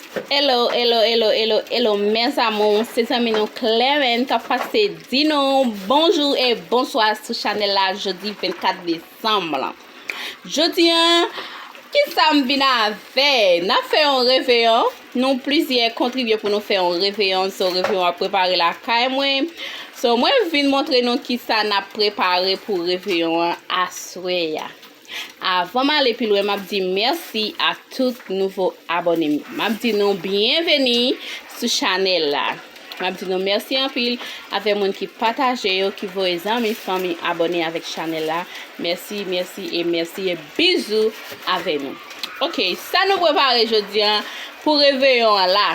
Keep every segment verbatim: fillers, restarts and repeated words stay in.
Hello, hello, hello, hello, hello, mes amours, se zanmi nou Clemène k ap pase di nou bonjou e bonswa sou chanèl la jodi vennkat desanm lan. Jodi a, kisa m vin avè? N ap fè yon reveyon. Nou plizyè kontribye pou nou fè yon reveyon. So, reveyon ap prepare lakay mwen. So, mwen vin montre nou kisa n ap prepare pou reveyon an aswè a. Avan m ale pi lwen, m ap di mèsi a tout nouvo abòne m yo. M ap di nou byenveni sou chanèl la. M ap di nou mèsi anpil avè moun ki pataje yo, ki voye zanmi, fanmi abòne avèk chanèl la. Mèsi, mèsi e mèsi e bizou avè nou. Ok, sa nou prepare jodi a pou reveyon an la.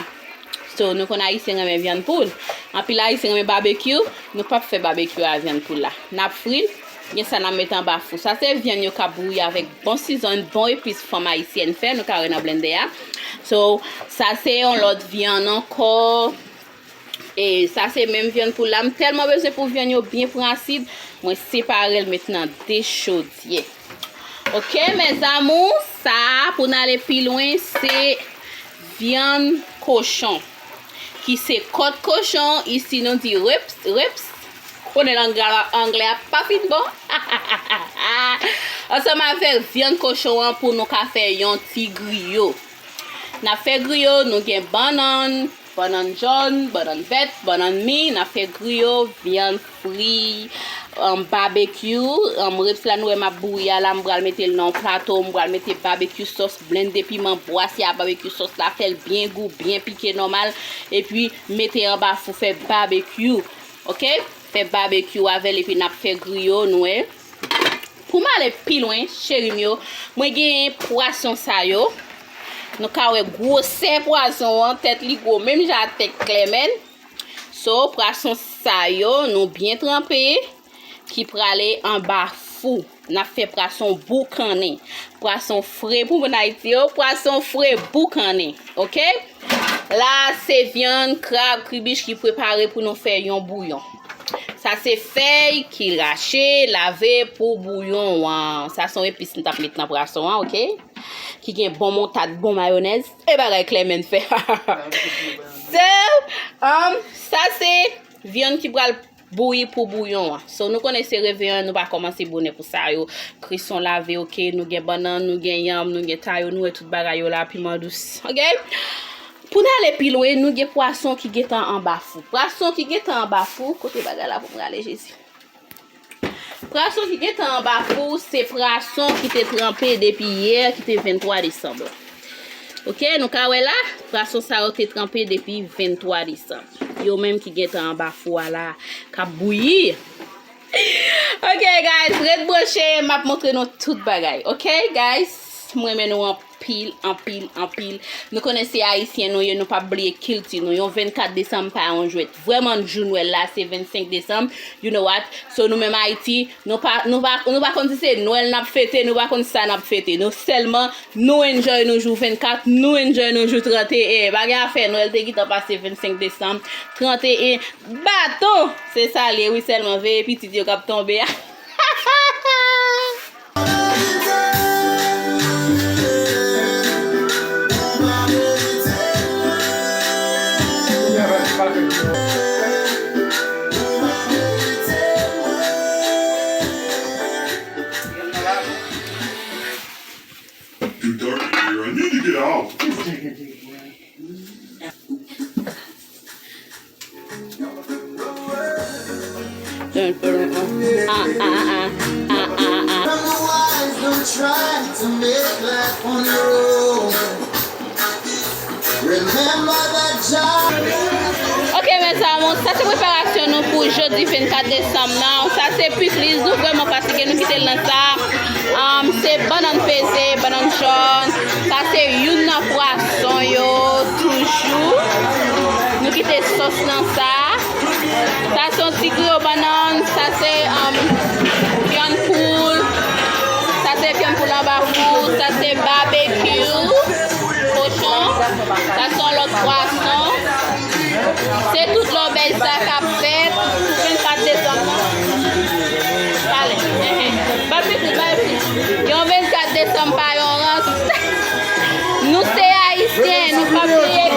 So, nou konn Ayisyen renmen vyann poul. Anpil Ayisyen renmen babekyou. Nou p ap fè babekyou a vyann poul la. N ap fri l. Gen sa n ap mete anba fou. Sa se vyann yo k ap bouyi avèk bon sizon, bon epis fanm ayisyèn fè. Nou ka wè nan blendè a. So, sa se yon lòt vyann ankò. E sa se menm vyann poul la. M tèlman bezwen pou vyann yo byen pran asid. Mwen separe l met nan de chodyè. Ok, mes amours, sa a, pou n ale pi lwen, se vyann kochon, ki se kòt kochon, isi nou di rips, rips, konnen lang anglè a pa fin bon. Ansanm avèk vyann kochon an pou nou ka fè yon ti griyo. N ap fè griyo, nou gen bannann, bannann jòn, bannann vèt, bannann mi, n ap fè griyo, vyann fri, um, babekyou, um, rips la nou wè m ap bouyi a la, m pral mete l nan yon plato, m pral mete babekyou sòs, blende piman bwa, si a babekyou sòs la, fè l byen gou, byen pike nòmal, epi mete anba fou, fè babekyou, ok? Fè babekyou avè l, epi n ap fè griyo, nou wè. Pou m ale pi lwen, cheri m yo, mwen genyen pwason sa yo. Nou ka wè gwosè pwason an, tèt li gwo, menm jan ak tèt Clemène. So, pwason sa yo, nou byen tranpe, ki prale anba fou. N ap fè pwason boukannen. Pwason fre pou moun Ayiti yo, pwason fre boukannen, ok? La, se vyann krab, kribich ki prepare pou nou fè yon bouyon. Sa se fèy ki rache, lave pou bouyon an. Sa se yon epis nou t ap met nan pwason an, ok? Ki gen bon moutad, bon mayonèz. E bagay Clemène fè. So, um, sa se vyann ki pral bouyi pou bouyon an. So, nou konnen se reveyon, nou pa kòmanse bonè pou sa yo. Kris on lave, ok, nou gen bannann, nou gen yanm, nou gen tayo, nou wè tout bagay yo la, piman dous, ok? Pou n ale pi lwen, nou gen pwason ki gentan anba fou. Pwason ki gentan anba fou, kote bagay la pou m rale, Jezi? Pwason ki gentan anba fou, se pwason ki te tranpe depi yè, ki te venntwa desanm la. Ok, nou ka wè la, pwason sa yo te tranpe depi venntwa desanm. Yo menm ki gentan anba fou a la, k ap bouyi. Ok, guys, ret branche, m ap montre nou tout bagay. Ok, guys, m renmen nou anpil, anpil, anpil. Nou konnen se Ayisyen nou ye, nou p ap bliye kilti nou. Yon vennkat desanm pa yon jwèt. Vrèman, jou Nwèl la, se vennsenk desanm. You know what? So, nou menm Ayiti, nou pa, nou pa, nou pa konn si se Nwèl n ap fete, nou pa konn sa n ap fete. Nou sèlman, nou enjoy nou jou vennkat, nou enjoy nou jou tranteyen. Pa gen afè Nwèl te gentan pase vennsenk desanm, tranteyen, baton! Se sa l ye, wi, sèlman veye pitit yo k ap tonbe a. Too dark in here. I need to get out. Ok, mes amours, sa se preparasyon nou pou jodi vennkat desanm nan. Sa se pikliz, nou vrèman fatige, nou kite l nan sa. Um, se bannann peze, bannann jòn. Sa se youn nan pwason yo, toujou. Nou kite sòs nan sa. Sa se yon ti griyo bannann. Sa se, um, vyann poul. Sa se vyann poul anba fou. Sa se babekyou kochon. Sa se yon lòt pwason. Se tout lòbèy sa k ap fèt pou vennkat desanm nan. Pale. Enhen. Ba piti, ba piti. Yon vennkat desanm pa yon rans. Nou se Ayisyen, nou p ap bliye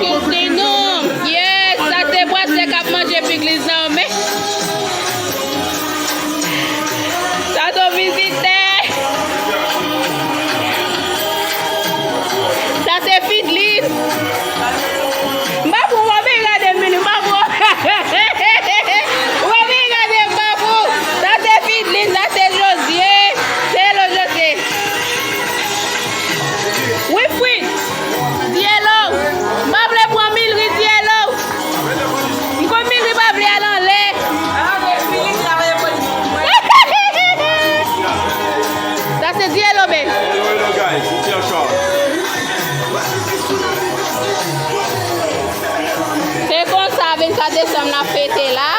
Kat desanm n ap fete la.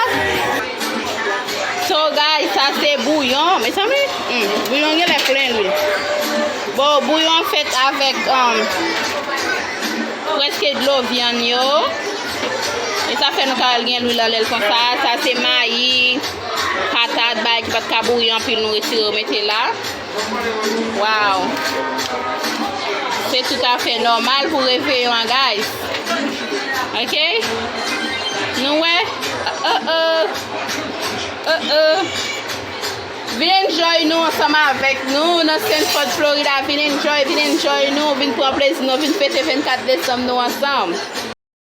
So guys, sa se bouyon. Mezanmi, hmm, bouyon genlè plen lwil. Bon, bouyon fèt avèk um, prèske dlo vyann yo. E sa fè nou ka wè l gen lwil anlè l konsa. Sa se mayi, patat, bagay ki pa t ka bouyi anpil, nou retire, yo mete la. Wow! Se toutafè nòmal pou reveyon an, guys. Ok? Nou wè? Uh, uh, uh. Uh, uh. Vin enjoy nou ansanm avèk nou nan Sanford, Florida. Vin enjoy, vin enjoy nou, vin pran plezi nou, vin fete vennkat desanm nou ansanm.